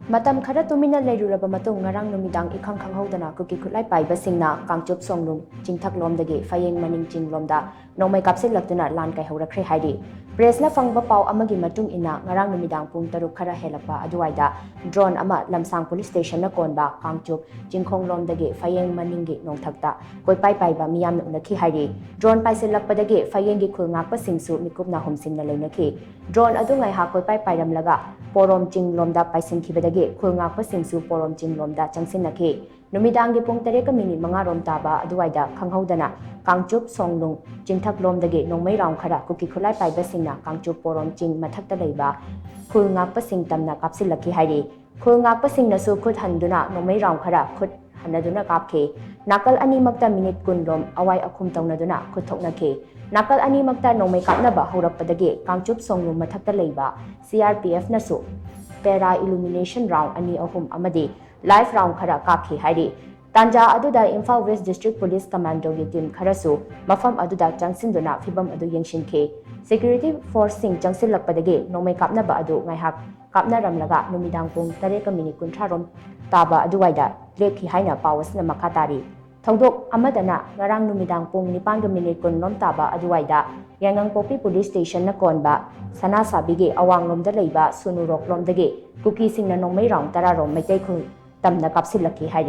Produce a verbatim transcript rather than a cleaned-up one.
ꯃꯇꯝ ꯈꯔ ꯇꯨꯃꯤꯟꯅ ꯂꯩꯔꯨꯔꯕ ꯃꯇꯨꯡ ꯉꯔꯥꯡ ꯅꯨꯃꯤꯗꯥꯡ ꯏꯈꯪ ꯈꯪꯍꯧꯗꯅ ꯀꯨꯀꯤ ꯈꯨꯠꯂꯥꯏ ꯄꯥꯏꯕꯁꯤꯡꯅ ꯀꯥꯡꯆꯨꯞ ꯁꯣꯡꯅꯨꯡ ꯆꯤꯡꯊꯛꯂꯣꯝꯗꯒꯤ ꯐꯌꯦꯡ ꯃꯅꯤꯡ ꯆꯤꯡꯂꯣꯝꯗ ꯅꯣꯡꯃꯩ ꯀꯥꯞꯁꯤꯜꯂꯛꯇꯨꯅ ꯂꯥꯟ ꯀꯥꯏꯍꯧꯔꯛꯈ꯭ꯔꯦ ꯍꯥꯏꯔꯤ꯫ ꯄ꯭ꯔꯦꯁꯅ ꯐꯪꯕ ꯄꯥꯎ ꯑꯃꯒꯤ ꯃꯇꯨꯡ ꯏꯟꯅ ꯉꯔꯥꯡ ꯅꯨꯃꯤꯗꯥꯡ ꯄꯨꯡ ꯇꯔꯨꯛ ꯈꯔ ꯍꯦꯜꯂꯛꯄ ꯑꯗꯨꯋꯥꯏꯗ ꯗ꯭ꯔꯣꯟ ꯑꯃ ꯂꯝꯁꯥꯡ ꯄꯨꯂꯤꯁ ꯁ꯭ꯇꯦꯁꯟꯅ ꯀꯣꯟꯕ ꯀꯥꯡꯆꯨꯞ ꯆꯤꯡꯈꯣꯡꯂꯣꯝꯗꯒꯤ ꯐꯌꯦꯡ ꯃꯅꯤꯡꯒꯤ ꯅꯣꯡꯊꯛꯇ ꯀꯣꯏꯄꯥꯏ ꯄꯥꯏꯕ ꯃꯤꯌꯥꯝꯅ ꯎꯅꯈꯤ ꯍꯥꯏꯔꯤ꯫ ꯗ꯭ꯔꯣꯟ ꯄꯥꯏꯁꯤꯜꯂꯛꯄꯗꯒꯤ ꯐꯌꯦꯡꯒꯤ ꯈꯨꯜ ꯉꯥꯛꯄꯁꯤꯡꯁꯨ ꯃꯤꯀꯨꯞꯅ ꯍꯨꯝꯁꯤꯟꯅ ꯂꯩꯅꯈꯤ꯫ ꯗ꯭ꯔꯣꯟ ꯑꯗꯨ ꯉꯥꯏꯍꯥꯛ ꯀꯣꯏꯄꯥꯏ ꯄꯥꯏꯔꯝꯂꯒ ꯄꯣꯔꯣꯝ ꯆꯤꯡ ꯂꯣꯝꯗ ꯄꯥꯏꯁꯤꯟꯈꯤꯕꯗꯒꯤ ꯈꯨꯜ ꯉꯥꯛꯄꯁꯤꯡꯁꯨ ꯄꯣꯔꯣꯝ ꯆꯤꯡ ꯂꯣꯝꯗ ꯆꯪꯁꯤꯟꯅꯈꯤ꯫ ꯅꯨꯃꯤꯗꯥꯡꯒꯤ ꯄꯨꯡ ꯇꯔꯦꯠꯀ ꯃꯤꯅꯤꯠ ꯃꯉꯥ ꯔꯣꯝ ꯇꯥꯕ ꯑꯗꯨꯋꯥꯏꯗ ꯈꯪꯍꯧꯗꯅ ꯀꯥꯡꯆꯨꯞ ꯁꯣꯡꯅꯨꯡ ꯆꯤꯡꯊꯛ ꯂꯣꯝꯗꯒꯤ ꯅꯣꯡꯃꯩ ꯔꯥꯎꯟ ꯈꯔ ꯀꯨꯀꯤ ꯈꯨꯠꯂꯥꯏ ꯄꯥꯏꯕꯁꯤꯡꯅ ꯀꯥꯡꯆꯨꯞ ꯄꯣꯔꯣꯝ ꯆꯤꯡ ꯃꯊꯛꯇ ꯂꯩꯕ ꯈꯨꯜ ꯉꯥꯛꯄꯁꯤꯡ ꯇꯝꯅ ꯀꯥꯞꯁꯤꯜꯂꯛꯈꯤ ꯍꯥꯏꯔꯤ꯫ ꯈꯨꯜ ꯉꯥꯛꯄꯁꯤꯡꯅꯁꯨ ꯈꯨꯠ ꯍꯟꯗꯨꯅ ꯅꯣꯡꯃꯩ ꯔꯥꯎꯟ ꯈꯔ ꯈꯨꯠ ꯍꯟꯅꯗꯨꯅ ꯀꯥꯞꯈꯤ꯫ ꯅꯥꯀꯜ ꯑꯅꯤꯃꯛꯇ ꯃꯤꯅꯤꯠ ꯀꯨꯟ ꯔꯣꯝ ꯑꯋꯥꯏ ꯑꯈꯨꯝ ꯇꯧꯅꯗꯨꯅ ꯈꯨꯠ ꯊꯣꯛꯅꯈꯤ꯫ ꯅꯥꯀꯜ ꯑꯅꯤꯃꯛꯇ ꯅꯣꯡꯃꯩ ꯀꯥꯞꯅꯕ ꯍꯧꯔꯛꯄꯗꯒꯤ ꯀꯥꯡꯆꯨꯞ ꯁꯣꯡꯅꯨꯡ ꯃꯊꯛꯇ ꯂꯩꯕ ꯁꯤ ꯑꯥꯔ ꯄꯤ ꯑꯦꯐꯅꯁꯨ ꯄꯦꯔꯥ ꯏꯂꯨꯃꯤꯅꯦꯁꯟ ꯔꯥꯎꯟ ꯑꯅꯤ ꯑꯍꯨꯝ ꯑꯃꯗꯤ ꯂꯥꯏꯐ ꯔꯥꯎꯟ ꯈꯔ ꯀꯥꯞꯈꯤ ꯍꯥꯏꯔꯤ꯫ ꯇꯥꯟꯖꯥ ꯑꯗꯨꯗ ꯏꯝꯐꯥꯜ ꯋꯦꯁ ꯗꯤꯁꯇ꯭ꯔꯤꯛ ꯄꯨꯂꯤꯁ ꯀꯃꯥꯟꯗꯣꯒꯤ ꯇꯤꯝ ꯈꯔꯁꯨ ꯃꯐꯝ ꯑꯗꯨꯗ ꯆꯪꯁꯤꯟꯗꯨꯅ ꯐꯤꯚꯝ ꯑꯗꯨ ꯌꯦꯡꯁꯤꯟꯈꯤ꯫ ꯁꯦꯀ꯭ꯌꯨꯔꯤꯇꯤ ꯐꯣꯔꯁꯁꯤꯡ ꯆꯪꯁꯤꯜꯂꯛꯄꯗꯒꯤ ꯅꯣꯡꯃꯩ ꯀꯥꯞꯅꯕ ꯑꯗꯨ ꯉꯥꯏꯍꯥꯛ ꯀꯥꯞꯅꯔꯝꯂꯒ ꯅꯨꯃꯤꯗꯥꯡ ꯄꯨꯡ ꯇꯔꯦꯠꯀ ꯃꯤꯅꯤꯠ ꯀꯨꯟꯊ꯭ꯔꯥ ꯔꯣꯝ ꯇꯥꯕ ꯑꯗꯨꯋꯥꯏꯗ ꯂꯦꯞꯈꯤ ꯍꯥꯏꯅ ꯄꯥꯎ ꯑꯁꯤꯅ ꯃꯈꯥ ꯇꯥꯔꯤ꯫ ꯊꯧꯗꯣꯛ ꯑꯃꯗꯅ ꯉꯔꯥꯡ ꯅꯨꯃꯤꯗꯥꯡ ꯄꯨꯡ ꯅꯤꯄꯥꯟꯒ ꯃꯤꯅꯤꯠ ꯀꯨꯟ ꯂꯣꯝ ꯇꯥꯕ ꯑꯗꯨꯋꯥꯏꯗ ꯌꯥꯏꯉꯪꯄꯣꯛꯄꯤ ꯄꯨꯂꯤꯁ ꯁ꯭ꯇꯦꯁꯟꯅ ꯀꯣꯟꯕ ꯁꯅꯥꯁꯥꯕꯤꯒꯤ ꯑꯋꯥꯡꯂꯣꯝꯗ ꯂꯩꯕ ꯁꯨꯅꯨꯔꯣꯛꯂꯣꯝꯗꯒꯤ ꯀꯨꯀꯤꯁꯤꯡꯅ ꯅꯣꯡꯃꯩ ꯔꯥꯎꯟ ꯇꯔꯥ ꯔꯣꯝ ꯃꯩꯇꯩ ꯈꯨꯜ ꯇꯝꯅ ꯀꯥꯞꯁꯤꯜꯂꯛꯈꯤ ꯍꯥꯏꯔꯤ꯫